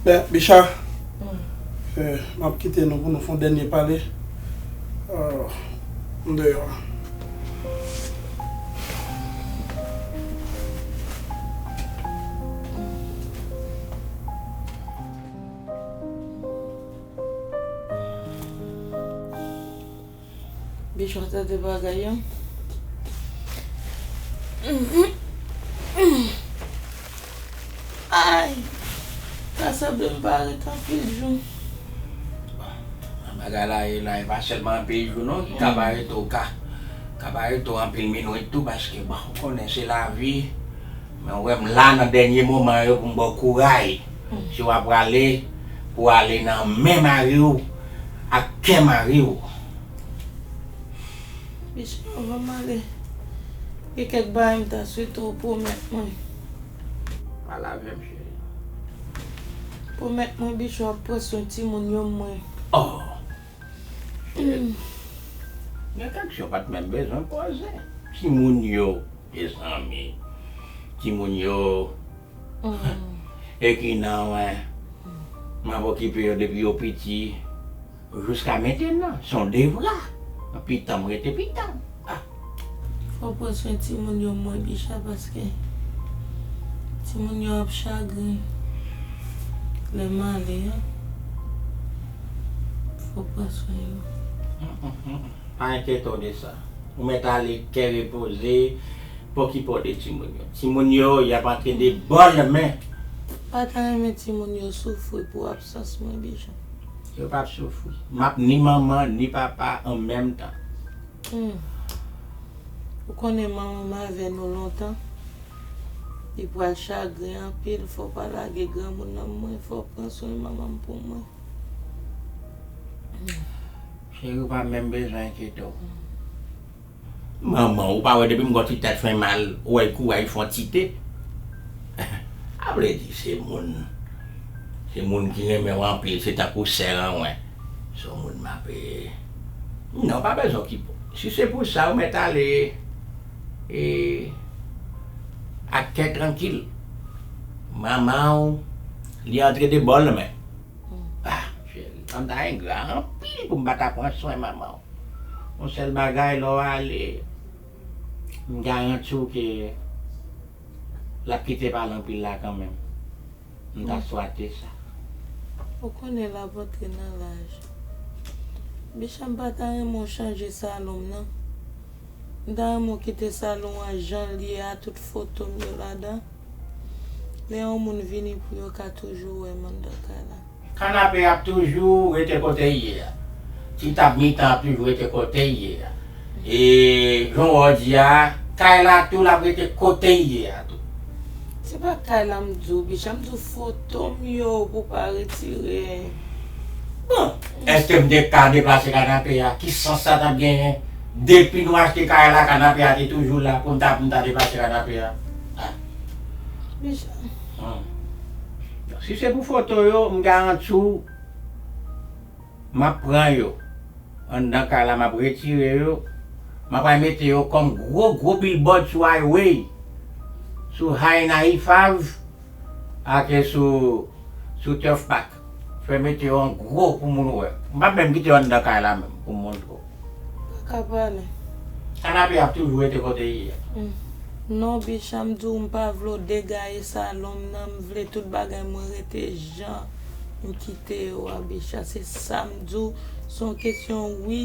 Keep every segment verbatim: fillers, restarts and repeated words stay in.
Ben, Bicha, eh, m ap kite nou pou nou fè yon dènye pale. Eh, m deyò. Bicha, tande bagay yo. Ay! Sa sanble m pa ret anpil jou. Bagay la ye la, e pa sèlman anpil jou non ki ka pa rete w ka, ka pa rete w anpil minit tou, paske bon, ou konnen se lavi. Men ou wè m la nan dènye moman yo pou m ba w kouray. Si w ap prale, pou w ale nan men mari w ak kè mari w. Bicha, anvan m ale, gen kèk bagay m ta swete w pwomèt mwen. Pale avè m, cheri. Pwomèt mwen, Bicha, w ap pran swen timoun yo mwen. Oh! Cheri. Gen kèk jan w pa t menm bezwen poze. Timoun yo, mezanmi. Timoun yo. E ki nan, wen. M ap okipe yo depi yo piti. Jiska mentenan, se yon devwa. Pitanm rete pitanm. Ah. Fò w pran swen timoun yo mwen, Bicha, paske timoun yo ap chagren lè m ale a. Fò w pran swen yo. Mm, mm, mm, mm. Pa enkyete w de sa. Ou mèt ale kè repoze, pa okipe w de timoun yo. Timoun yo, y ap antre de bò nan men. Pa ta renmen timoun yo soufri pou absans mwen, Bicha. Yo p ap soufri. M ap ni manman, ni papa an menm tan. Hmm. Ou konnen manman m avè nou lontan. Li pral chagren anpil, fò w pa lage granmoun nan mwen, fò w pran swen manman m pou mwen. Cheri, ou pa menm bezwen enkyete w. Manman, ou pa wè depi m gen yon ti tèt fè mal, ou wè kouray fè yon ti te. A vle di, se moun, se moun ki renmen w anpil, se tankou sè an mwen. Se yon moun m ap, e, non, pa bezwen okipe w. Si se pou sa, ou mèt ale, e, ak kè trankil. Manman w, li antre de bò l men. Ah, cheri, m ta engra anpil pou m pa ta pran swen manman w. Yon sèl bagay, lè w ale, m garanti w ke l ap kite pale anpil la kanmenm. M ta swate sa. Ou konnen l ap antre nan laj. Bicha, m pa ta renmen w chanje salon m nan. M ta renmen w kite salon an jan l ye a, tout foto m yo ladan. Lè yon moun vini pou yo ka toujou wè m anndan kay la. Kanape ap toujou rete kote l ye a. Ti tab mitan ap toujou rete kote l ye a. E jan w di a, kay la tou l ap rete kote l ye a tou. Se pa kay la m di w, Bicha, m di w foto m yo pou w pa retire. Bon, èske m te ka deplase kanape a? Ki sans sa t ap genyen? Depi nou achte kay la, kanape a te toujou la pou m ta, pou m ta deplase kanape a. Ah. Bicha. Hmm. Si se pou foto yo, m garanti w, m ap pran yo. Anndan kay la, m ap retire yo. M ap al mete yo kòm gwo, gwo billboard sou highway. Sou High ninety-five. Ake sou, sou Turf Park. Fè mete yo an gwo pou moun wè. M p ap menm kite yo anndan kay la menm pou m montre w. Pa ka pale. Kanape ap toujou rete kote l ye a. Hmm. Non, Bicha, m di w m pa vle w degaye salon m nan. M vle tout bagay mwen rete jan m kite yo a, Bicha. Se sa m di w. Se yon kesyon wi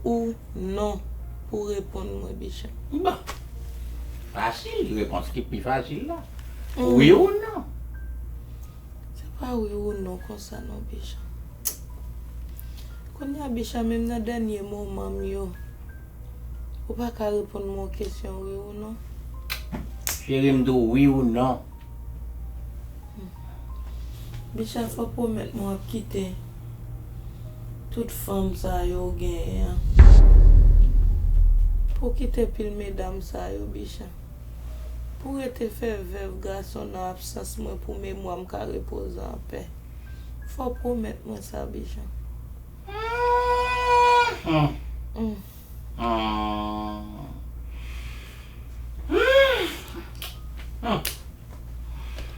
ou non pou w reponn mwen, Bicha. Bon. Fasil, repons ki pi fasil la. Hmm. Wi ou non? Se pa wi ou non konsa non, Bicha. Kounye a, Bicha, menm nan dènye moman m yo, ou pa ka reponn mwen yon kesyon wi ou non? Cheri, m di w wi ou non. Bicha, fò w pwomèt mwen w ap kite tout fanm sa yo w genyen an. Pou w kite pil medam sa yo, Bicha. Pou w rete fè vèv gason nan absans mwen pou memwa m ka repoze anpè. Fò w pwomèt mwen sa, Bicha. Hmm. Hmm. Hmm. Hmm. Hmm.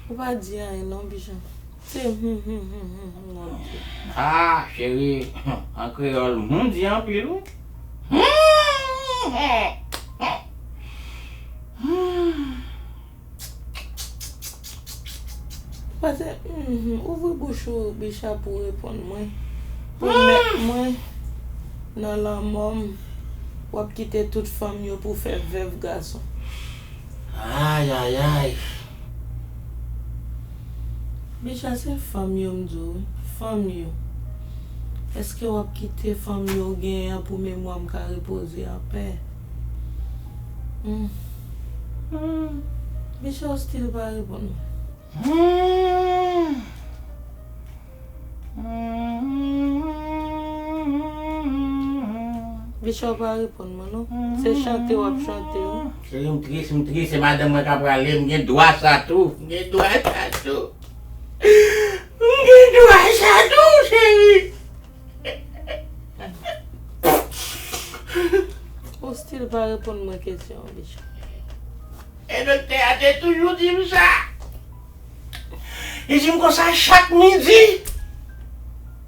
Ou pa di anyen non, Bicha. Se hum, hum, hum, hum, hum, w ap di. Ah, cheri, an kreyòl, hum di anpil, wi. Pase, hum, hum, ouvri bouch ou, Bicha, pou w reponn mwen. Pwomèt mwen, nan lanmò m, w ap kite tout fanm yo pou w fè vèv gason. Ayayay. Bicha, se fanm yo m di w, wi. Fanm yo. Èske w ap kite fanm yo w genyen an pou memwa m ka repoze anpè? Hmm. Hmm. Bicha, w still pa reponn mwen. Hmm. Bicha, w pa reponn mwen, non. Se chante w ap chante, wi. Cheri, m tris, m tris. Se madanm mwen k ap prale. M gen dwa sa tou. M gen dwa sa tou. M gen dwa sa tou, cheri. Ou still pa reponn mwen kesyon an, Bicha. E doktè a te toujou di m sa. Li di m konsa chak midi,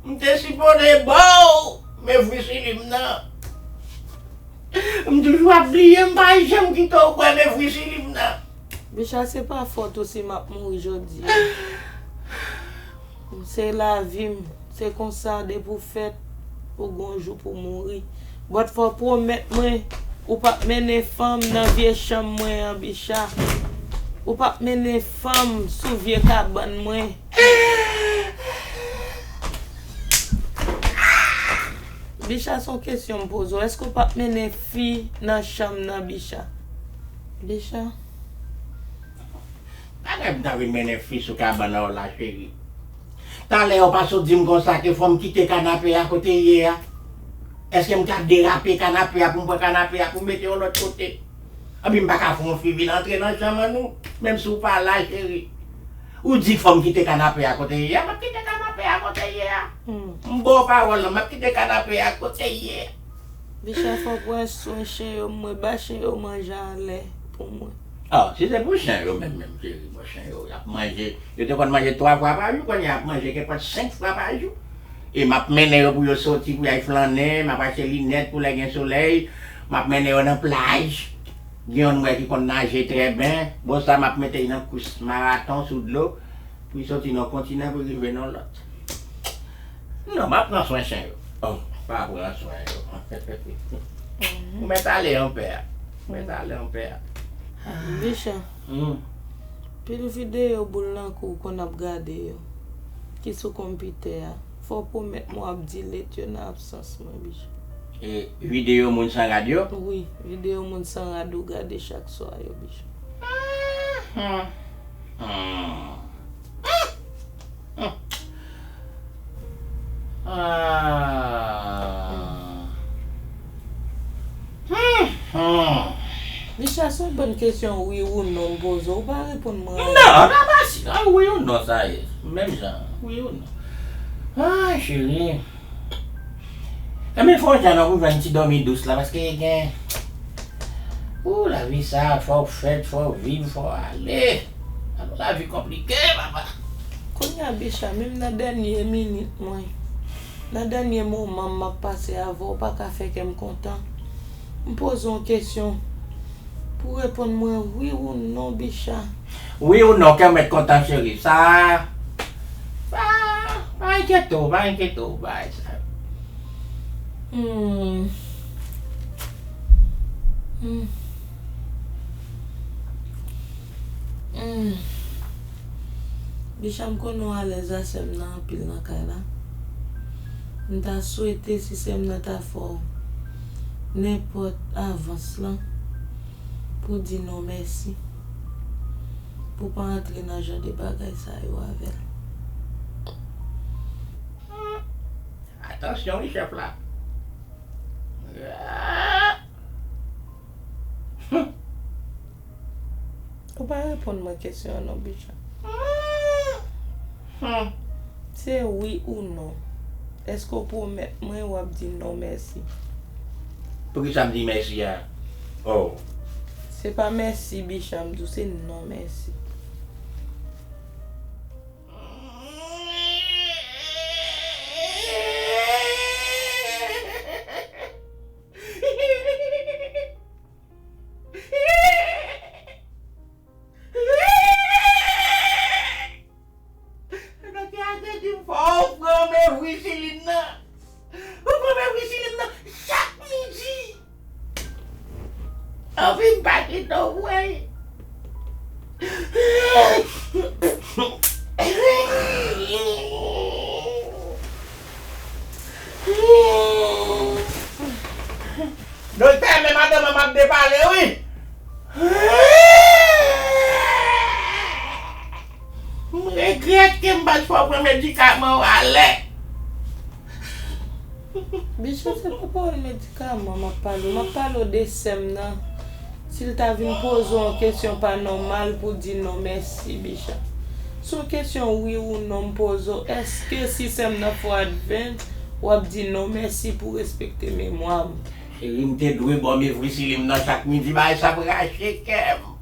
m te sipoze ba w mefisilim nan. M toujou ap bliye, m pa janm kite w bwè mefisilim nan. Bicha, se pa fòt ou si m ap mouri jodi a. Se lavi m. Se konsa, depi w fèt, ou gon jou pou w mouri. But fò w pwomèt mwen, ou p ap mennen fanm nan vye chanm mwen an, Bicha. Ou p ap mennen fanm sou vye kabann mwen. Bicha, se yon kesyon m poze w. Èske w p ap mennen fi nan chanm nan, Bicha? Bicha. Bagay m ta vin mennen fi sou kabann an w la, cheri. Talè ou pa sot di m konsa ke fò m kite kanape a kote l ye a? Èske m ka derape kanape a pou m pran kanape a pou m mete yon lòt kote? Anpi m pa ka fè yon fi vin antre nan chanm an nou, menm si w pa la, cheri. Ou di fò m kite kanape a kote l ye a, m ap kite kanape a kote l ye a. M ba w pawòl lan, m ap kite kanape a kote l ye a. Bicha, fò w pran swen chen yo, mwen ba chen yo manje anlè pou mwen. Ah, si se pou chen yo menm, menm, cheri, bon, chen yo, y ap manje. Yo te konn manje twa fwa pa jou, kounye a y ap manje kenpòt senk fwa pa jou. E m ap mennen yo pou yo soti, pou y al flannen, m ap achte linèt pou lè gen solèy, m ap mennen yo nan plaj. Gen youn m wè ki konn naje trè byen, bon sa m ap mete l nan kous maraton sou dlo. Pou l soti nan yon kontinan pou l rive nan yon lòt. Non, m ap pran swen chen yo. Oh, pa pran swen yo. Ou mèt ale anpè a. Ou mèt ale anpè a. Bicha, hmm, pil videyo boul nan kou w konn ap gade yo, ki sou konpitè a, fò w pwomèt mwen w ap delete yo nan absans mwen, Bicha. E videyo moun san rad yo? Wi, videyo moun san rad ou gade chak swa yo, Bicha. Hmm. Hmm. Hmm. Ah. Hmm. Hmm. Bicha, se yon bòn kesyon wi ou non m poze w, ou pa reponn mwen. Non, nan pase, a wi ou non sa ye. Menm jan, wi ou non. Ah, cheri. Enben, fò w jan nan pou jwenn ti dòmi dous la, paske gen, ou, lavi sa, fò w fèt, fò w viv, fò w ale. Alò, lavi konplike, papa. Kounye a, Bicha, menm nan dènye minit mwen, nan dènye moman m ap pase avè w, ou pa ka fè kè m kontan. M poze w yon kesyon. Pou reponn mwen wi ou non, Bicha. Wi ou non, kè w mèt kontan, cheri. Sa, sa, pa enkyete w, pa enkyete w, bagay sa. Hmm. Hmm. Hmm. Bicha, m konnen w alèz a sè m nan anpil nan kay la. M ta swete si sè m nan ta fè w nenpòt avans lan pou di non mèsi, pou pa antre nan jan de bagay sa yo avè l. Atansyon wi, chèf la. Ou pa reponn mwen kesyon an non, Bicha. Hmm. Se wi ou non. Èske w pwomèt mwen w ap di non mèsi? Poukisa m di mèsi a? Oh. Se pa mèsi, Bicha, m di w se non mèsi. Di m fò w pran mevrisilin nan. Ou pran mevrisilin nan chak midi. Anpi m pa kite w pran l. Doktè, men madanm an m ap depale wi. M regrèt ke m pa t fè w pran medikaman w alè. Bicha, se pa pawòl medikaman m ap pale w. M ap pale w de sè m nan. Si l ta vin poze w yon kesyon pa nòmal pou di non mèsi, Bicha. Se yon kesyon wi ou non m poze w. Èske si sè m nan fè w advance, w ap di non mèsi pou respekte memwa m? Cheri, m te dwe ba w mevrisilin nan chak midi, bagay sa ap rache kè m.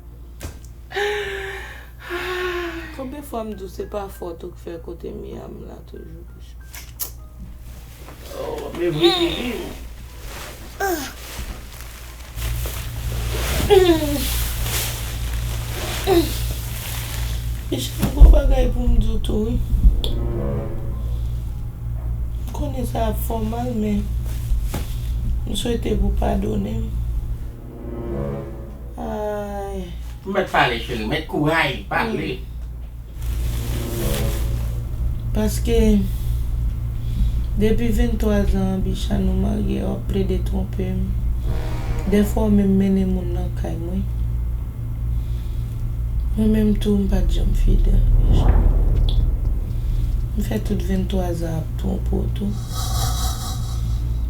Konbyen fwa m di w se pa fòt ou k fè kote m ye a m la toujou, Bicha? Oh, mevrisilin. Bicha, m gon bagay pou m di w tou wi. M konnen sa ap fè w mal, men m swete pou w padone m. Ay. Ou mèt pale, cheri. Mèt kouray, pale. Paske depi venntwa zan an, Bicha, nou marye, w ap plede twonpe m. Dèfwa w menm mennen moun nan kay mwen. Mwen menm tou, m pa t janm fidèl, Bicha. M fè tout venntwa zan ap twonpe w tou.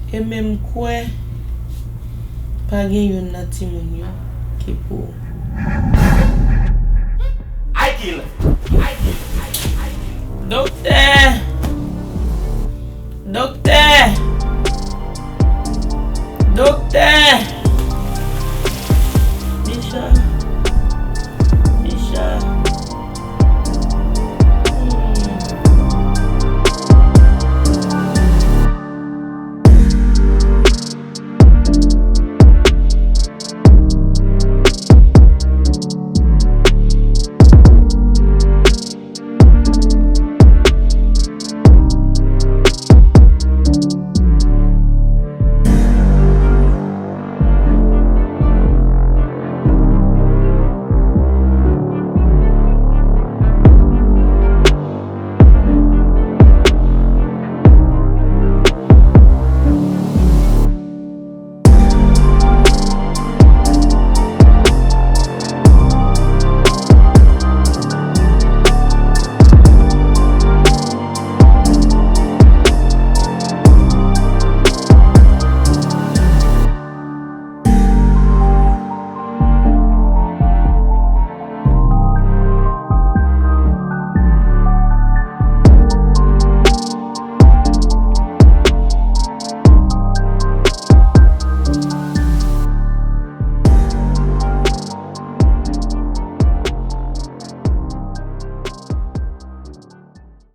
E menm kwè, pa gen youn nan timoun yo ki pou ou. I kill. I kill. I kill. I kill. Doktè! Doktè!